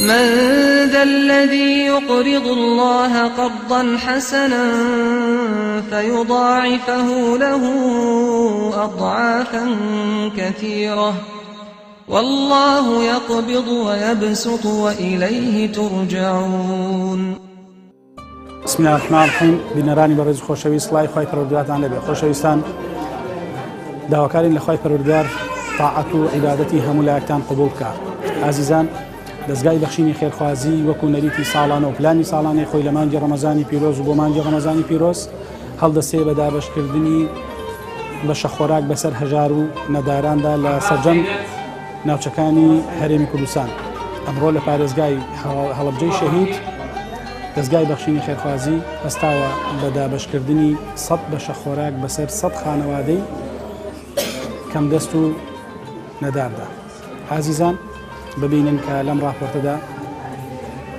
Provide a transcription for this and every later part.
من ذا الذي يقرض الله قرضا حسنا فيضاعفه له أضعافا كثيرة والله يقبض ويبسط وإليه ترجعون. بسم الله الرحمن الرحیم بینەرانی بەڕێز خۆشەویست سڵاوی خوای پەروەردگارتان لێبێ خۆشەویستان داواکارین لە خوای پەروەردگار تاعەت و عیبادەتی هەموو لایەکتان قبوڵ بکا ئازیزان دەزگای بەخشینی خێرخوازی وەکو نەریتی ساڵانە و پلانی ساڵانەی خۆی لە مانگی ڕەمەزانی پیرۆز و بۆ مانگی ڕەمەزانی پیرۆز هەڵدەسێ بە دابەشکردنی بەشە خۆراک بەسەر هەژار و نەداراندا لە سەرجەم ناوچەکانی هەرێمی کوردستان. ئەمڕۆ لە پارێزگای هەڵەبجەی شەهید دەزگای بەخشینی خێرخوازی هەستاوە بە دابەشکردنی 100 بەشە خۆراک بەسەر 100 خانەوادەی کەمدەست و نەداردا. ئازیزان ببینن کە لەم ڕاپۆرتەدا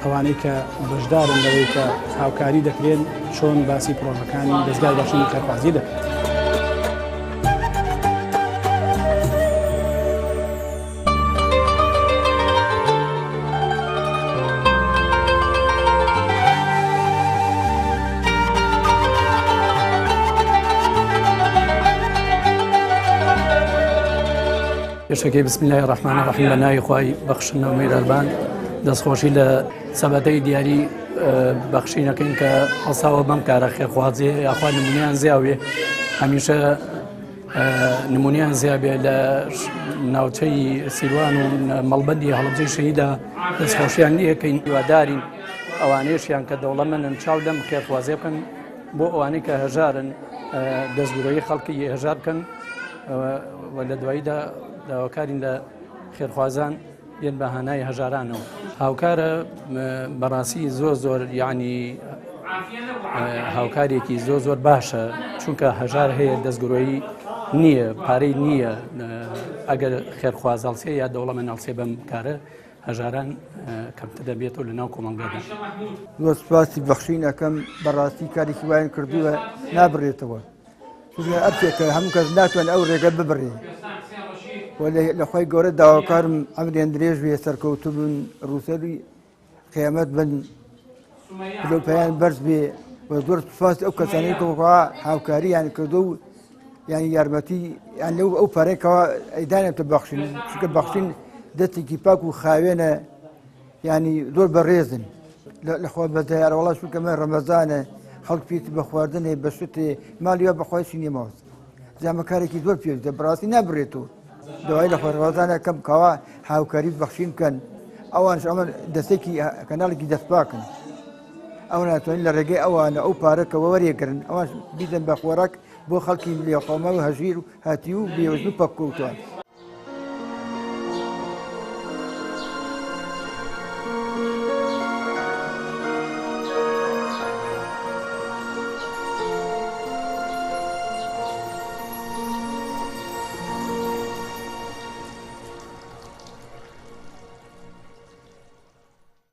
ئەوانەی کە بەشدارن لەوەی کە هاوکاری دەکرێن چۆن باسی پرۆژەکانی دەزگای بەخشینی خێرخوازی دەکرێت. پێشەکەی بسم الله الرحمن الرحیم بە ناوی خوای بەخشندە و میهرەبان دەستخۆشی لە سەبەتەی دیاری بەخشینەکەین کە هەڵساوە بەم کارە خێرخوازیە یاخوا نمونیان زیاوێ هەمیشە نمونیان زیابێ لە ناوچەی سیروان و مەڵبەندی هەڵبجەی شەهیدا دەستخۆشیان لێکەین هیوادارین ئەوانەیشیان کە دەوڵەمەنن چاو لەم خێرخوازیە بکەن بۆ ئەوانەی کە هەژارن دەستگرۆیی خەڵکی هەژار بکەن و لە دواییدا داواکارین لە خێرخوازان بێن بە هانای هەژارانەوە. هاوکارە بەڕاستی زۆر زۆر یعنی هاوکارێکی زۆر زۆر باشە چونکە هەژار هەیە دەستگرۆیی نییە پارەی نییە ئەگەر خێرخواز هەڵسێ یا دەوڵەمەند هەڵسێ بەم کارە هەژاران کەمتر دەبێتەوە لە ناو کۆمەڵگادا. زۆر سوپاسی بەخشین ئەکەم بەڕاستی کارێکی وایان کردووە نابرێتەوە. چونکە ئەرکێکە هەموو کەس ناتوانێت ئەو ڕێگە ببڕێ و لە خۆی گەورە داواکارم ئەمریان درێژ بێ سەرکەوتو بن ڕووسەری قیامەت بن پلۆپیان بەرز بێ و زۆر سوپاس ئەو کەسانەی کەوا هاوکاریان کردو و یان یارمەتی یان لەو ئەو پارێکەوە ئەیدانێتە بەخشین چونکە بەخشین دەستێکی پاک و خاوێنە یانی زۆر بەڕێزن لە خوا بەزەیارە وەڵا چونکە مە ڕەمەزانە خەڵک پێویستی بە خواردن هەیە بە شت هەیە ماڵی وا بەخوای چی نییە ماوەست جامە کارێکی زۆر پێویستە بەڕاستی نابرێتەوە دوای لە خۆڕوازانە کەم کەوا هاوکاری بەخشین بکەن ئەوانش ئەمە دەستێکی کەناڵێکی دەستپاکن ئەو ناتوانین لە ڕێگەی ئەوانە ئەو پارەکەەوە وەرێگرن ئەوان بیدەن بە خۆراک بۆ خەڵکی لێقەومە و هەژیر و هەتیو و بێوەژن و پەککەوتوان.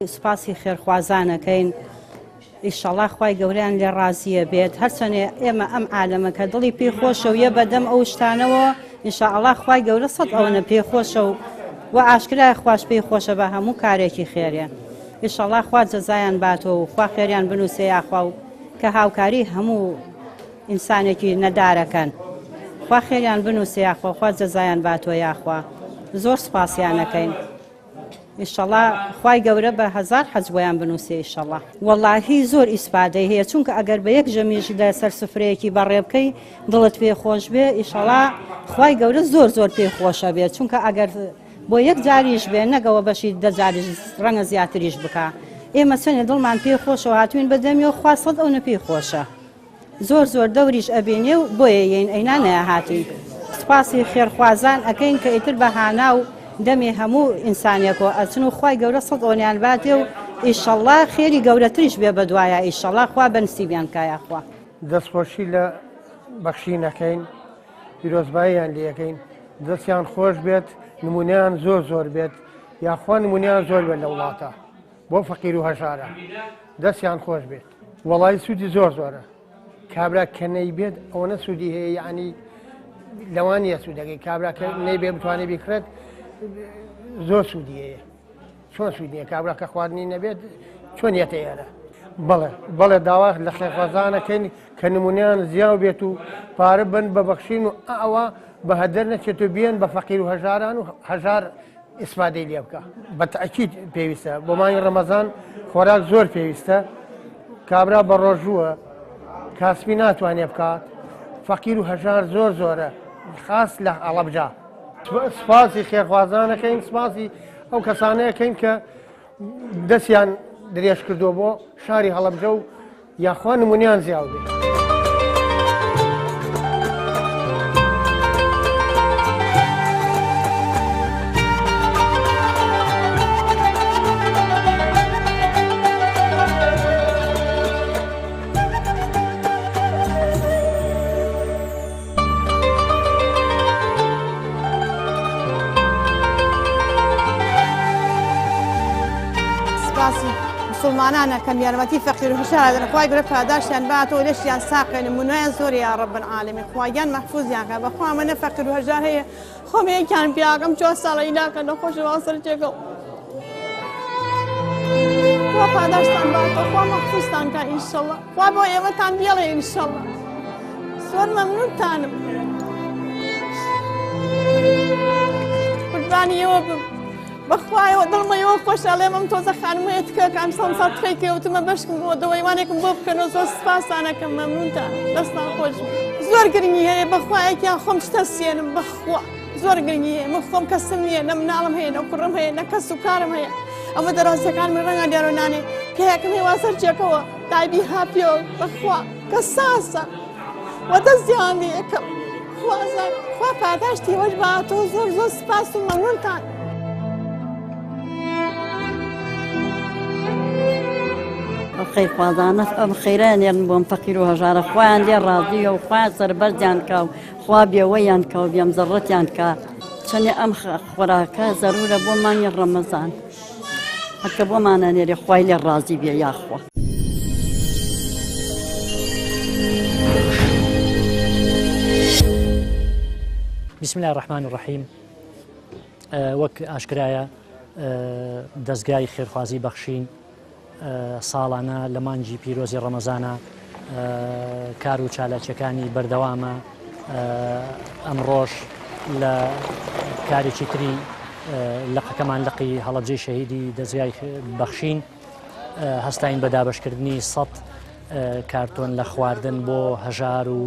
سوپاسی خێرخوازان ئەکەین ئیشەڵا خوای گەورەیان لێ ڕازیە بێت هەرچەنێ ئێمە ئەم عالەمە کە دڵی پێی خۆشە و یە بەدەم ئەو شتانەوە ئینشاءڵا خوای گەورە سەد ئەوەنە پێی خۆشە و و ئاشکرای خواش پێی خۆشە بە هەموو کارێکی خێرێ ئیشەڵا خوا جەزایان باتەوە و خوا خێریان بنووسێ یاخوا و کە هاوکاری هەموو ئینسانێکی نەدارەکەن خوا خێریان بنووسێ یاخوا خوا جەزایان باتەوە یاخوا زۆر سوپاسیانەکەین. ئیشەڵا خوای گەورە بە هەزار حەج بۆیان بنوسێ ئیشەڵا. وەڵاهی زۆر ئیسفادەی هەیە چونکە ئەگەر بە یەک ژەمیش لە سەر سفرەیەکی بەڕێ بکەی دڵت پێ خۆش بێ ئیشەڵا خوای گەورە زۆر زۆر پێ خۆشە بێت چونکە ئەگەر بۆ یەک جاریش بێ نەگەوە بەشی دە جاریش ڕەنگە زیاتریش بکا ئێمە چەنێ دڵمان پێ خۆشەوە هاتوین بە دەمیەوە خوا سەد ئەونە پێی خۆشە. زۆر زۆر دەوریش ئەبینێ و بۆیە یەین ئەینا نەیەهاتین. سوپاسی خێرخوازان ئەکەین کە ئیتر بە هانا و دەمی هەموو ئینسانێکەوە ئەچن و خوای گەورە سەد ئۆنیان باتێ و ئیشەڵا خێری گەورەتریش بێ بەدوایا ئیشەڵا خوا بەنسیبیان کا یاخوا. دەستخۆشی لە بەخشین ئەکەین پیرۆزباییان لێ ئەکەین دەستیان خۆش بێت نمونەیان زۆر زۆر بێت یاخوا نمونەیان زۆر بێت لە وڵاتە بۆ فەقیر و هەژارە دەستیان خۆش بێت. وەڵای سوودی زۆر زۆرە کابرا کە نەیبێت ئەوەنە سوودی هەیە یعنی لەوان نیە سوودەکەی کابرا کە نەیبێ بتوانێت بیکڕێت زۆر سوودی هەیە. چۆن سوود نییە کابرا کە خواردنی نەبێت چۆن یەتە ئێرە بەڵێ بەڵێ داوا لە خێرخوازانەکەین کە نمونیان زیاو بێت و پارە بن بە بەخشین و ئەوە بە هەدەر نەچێت و بیەن بە فەقیر و هەژاران و هەژار ئیسفادەی لێ بکە بە تەئکید پێویستە بۆ مانگی ڕەمەزان خۆراک زۆر پێویستە کابرا بە ڕۆژووە کاسبی ناتوانێ بکات فەقیر و هەژار زۆر زۆرە خاص لە هەڵەبجە سپاسی خێرخوازانەکەین سپاسی ئەو کەسانەیەکەین کە دەستیان درێژ کردووە بۆ شاری هەڵەبجە و یاخوا نمونیان زیاو بێ. سپاسی مسلمانان ئەکەم یارمەتی فەقیر و هەژار ئەدەن خوای گەورە پاداشتیان باتەوە لەشیان ساقێ نمونەیان زۆر یا رب العالمین خوا گیان مەحفوزیان کە بەخوا ئەمە فەقیر و هەژار هەیە خۆم یەکیان پیاکەم چوار ساڵە ئیلاکە نەخۆشە وا سەر جێگەو خوا پاداشتان باتەوە خوا مەحفوزتان کا ئینشەڵڵا خوا بۆ ئێوەتان بێڵێ ئینشەڵڵا زۆر مەمنونتانم قوربانی ئێوە بم بەخوایەوە دڵمەوە خۆش ئەڵێمم تۆزە خانمەیە تکەکان سەمسا تخەی کەوتمە بەشکم بۆ دەوەیوانێکم بۆ بکەنەوە زۆر سپاسانەکەم مەمنونتان دەستان خۆش زۆر گرنگی هەیە بەخوایەکیان خۆم شتە سێنم بەخوا زۆر گرنگی هەیە من خۆم کەسم نییە نە مناڵم هەیە نە کوڕم هەیە نە کەس و کارم هەیە ئەمە دەراوسەکان من ڕەنگە دیارۆ نانێ پیاکەم هەیە وا سەرچێکەوە دایبی هاپیۆ بەخوا کەساسە وە دەستیان لێ یەکەم خوازان خوا پاداشتی وەش باتۆ زۆر زۆر سپاس و مەمنونتان. ئەو خەیرخوازانە ئەم خەیرەیان نێرن بۆم فەقیر و هەژارە خوایان لێ ڕازیە و خوایان سەربەرزیان کا و خوا بێوەیان کا و بێمزەڕەتیان کا چەنێ ئەم خۆراکە زەرورە بۆ مانگی ڕەمەزان هەرکە بۆمانە نێرێ خوای لێ ڕازی بێ یاخوا. بسم الله الرحمن الرحیم وەک ئاشکرایە دەزگای خێرخوازی بەخشین ساڵانە لە مانگی پیرۆزی ڕەمەزانە کار و چالاکیەکانی بەردەوامە ئەمڕۆژ لە کارێکی تری لقەکەمان لقی هەڵەبجەی شەهیدی دەزگای بەخشین هەستاین بە دابشکردنی سە کارتۆن لە خواردن بۆ هەژار و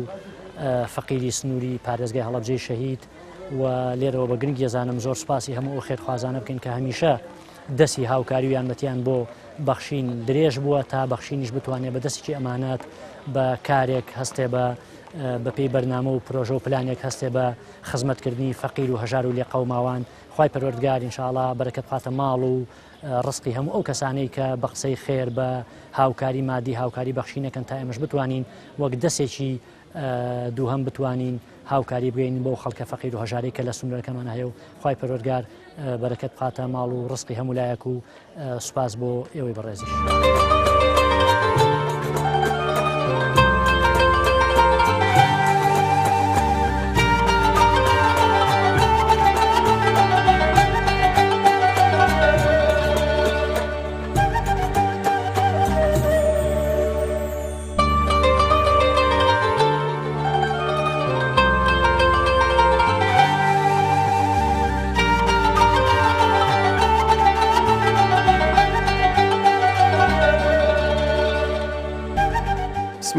فەقیری سنووری پارێزگای هەڵەبجەی شەهید و لێرەوە بە گرنگی ئەزانم زۆر سوپاسی هەموو ئەو خێرخوازانە بکەین کە هەمیشە دەستی هاوکاری و یارمەتیان بۆ بەخشین درێژ بووە تا بەخشینیش بتوانێت بە دەستێکی ئەمانەت بە کارێک هەستێ بە بەپێی بەرنامە و پرۆژە و پلانێک هەستێ بە خزمەتکردنی فەقیر و هەژار و لێقەوماوان خوای پەروەردگار ئینشاءڵا بەرەکەت بخاتە ماڵ و ڕزقی هەموو ئەو کەسانەی کە بە قسەی خێر بە هاوکاری مادی هاوکاری بەخشینەکەن تا ئێمەش بتوانین وەک دەسێکی دووهەم بتوانین هاوکاری بگەین بەو خەڵکە فەقیر و هەژارەی کە لە سنوورەکەمان هەیە و خوای پەروەردگار بەرەکەت بخاتە ماڵ و ڕزقی هەموو لایەک و سوپاس بۆ ئێوەی بەڕێزیش.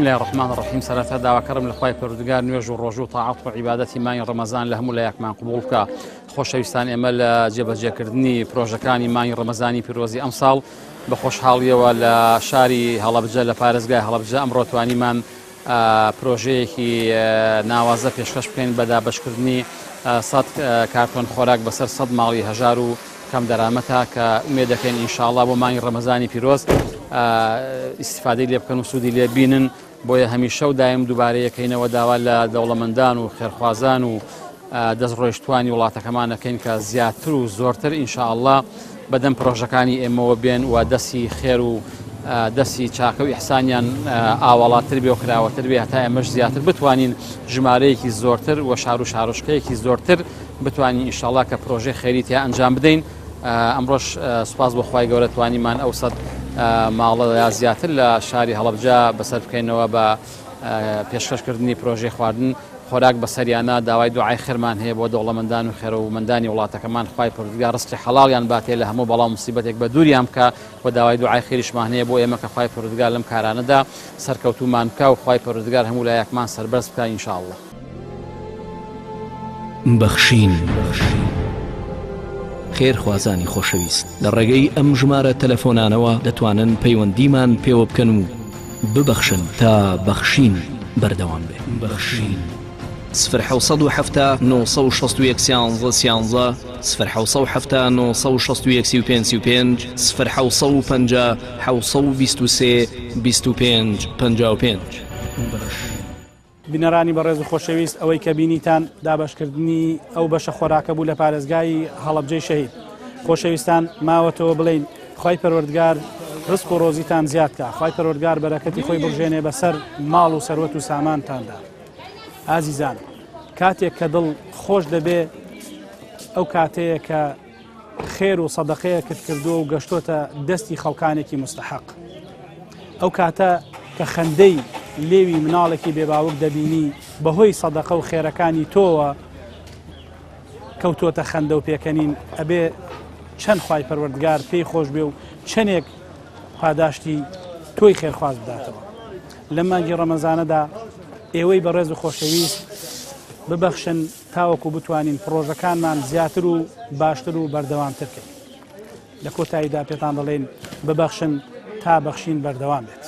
بسم الله الرحمن الرحیم سەرەتا داواکەرم لە خوای پەروەردگار نوێژ و ڕۆژ و تاعەت و عیبادەتی مانگی ڕەمەزان لە هەموو لایەکمان قبوڵ بکا خۆشەویستان ئێمە لە جێبەجێکردنی پرۆژەکانی مانگی ڕەمەزانی پیرۆزی ئەمساڵ بە خۆشحاڵیەوە لە شاری هەڵەبجە لە پارێزگای هەڵەبجە ئەمڕۆ توانیمان پرۆژەیەکی ناوازە پێشکەش بکەین بە دابەشکردنی سەد کارتۆن خۆراک بەسەر سەد ماڵی هەژار و کەم دەرامەتە کە ئومێد دەکەین ئینشاڵڵا بۆ مانگی ڕەمەزانی پیرۆز ئیسیفادەی لێ بکەن و سوودی لێ بینن بۆیە هەمیشە و دایم دووبارە یەکەینەوە داوا لە دەوڵەمەندان و خێرخوازان و دەستڕۆیشتووانی وڵاتەکەمان ئەکەین کە زیاتر و زۆرتر ان شاء اللە بەدەم پرۆژەکانی ئێمەوە بێن و دەستی خێر و دەستی چاکە و ئیحسانیان ئاواڵاتر بێ و کراوەتر بێ هەتا ئێمەش زیاتر بتوانین ژمارەیەکی زۆرتر و شار و شارۆچکەیەکی زۆرتر بتوانین ئینشاءاللە کە پرۆژەی خێری تیا ئەنجام بدەین. ئەمڕۆش سوپاس بۆ خوای گەورە توانیمان ئەو سەد ماڵە یا زیاتر لە شاری هەڵەبجە بەسەر بکەینەوە بە پێشکەشکردنی پرۆژەی خواردن خۆراک بەسەریانە داوای دوعای خێرمان هەیە بۆ دەوڵەمەندان و خێرەومەندانی وڵاتەکەمان خوای پەروەردگار ڕزقی حەڵاڵیان باتێ لە هەموو بەڵا و موسیبەتێک بە دووریان بکا و داوای دوعای خێریشمان هەیە بۆ ئێمە کە خوای پەروەردگار لەم کارانەدا سەرکەوتوومان بکا و خوای پەروەردگار هەموو لایەکمان سەربەرز بکا ان شاء اللە. بەخشین. خێرخوازانی خۆشەویست لە ڕێگەی ئەم ژمارە تەلەفۆنانەوە دەتوانن پەیوەندیمان پێوە بکەن و ببەخشن تا بەخشین بەردەوام بێ. بەخشین. سفر 770 961 سیانزە سیانزە سفر 770 961 35 35 سفر 750 723 25 55. بەخشین. بینەرانی بەڕێز و خۆشەویست ئەوەی کە بینیتان دابەشکردنی ئەو بەشە خۆراکە بوو لە پارێزگای هەڵەبجەی شەهید خۆشەویستان ماوەتەوە بڵین خی پەروەردگار ڕزق و ڕۆزیتان زیاد کا خی پەروەردگار بەرەکەتی خۆی بڕژێنێ بەسەر ماڵ و سەروەت و سامانتاندا ئازیزان کاتێک کە دڵ خۆش دەبێ ئەو کاتەیە کە خێر و سەدەقەیەکت کردووە و گەشتۆتە دەستی خەڵکانێکی مستحق ئەو کاتە کە خەندەی لێوی مناڵێکی بێباوک دەبینی بەهۆی سەدەقە و خێرەکانی تۆوە کەوتۆتە خەندە و پێکەنین ئەبێ چەند خوای پەروەردگار پێی خۆش بێ و چەندێک پاداشتی تۆی خێرخواز بداتەوە لەم مانگی ڕەمەزانەدا ئێوەی بەڕێز و خۆشەویست ببەخشن تاوەکو بتوانین پڕۆژەکانمان زیاتر و باشتر و بەردەوامتر کەین. لە کۆتاییدا پێتان دەڵێین ببەخشن تا بەخشین بەردەوام بێت.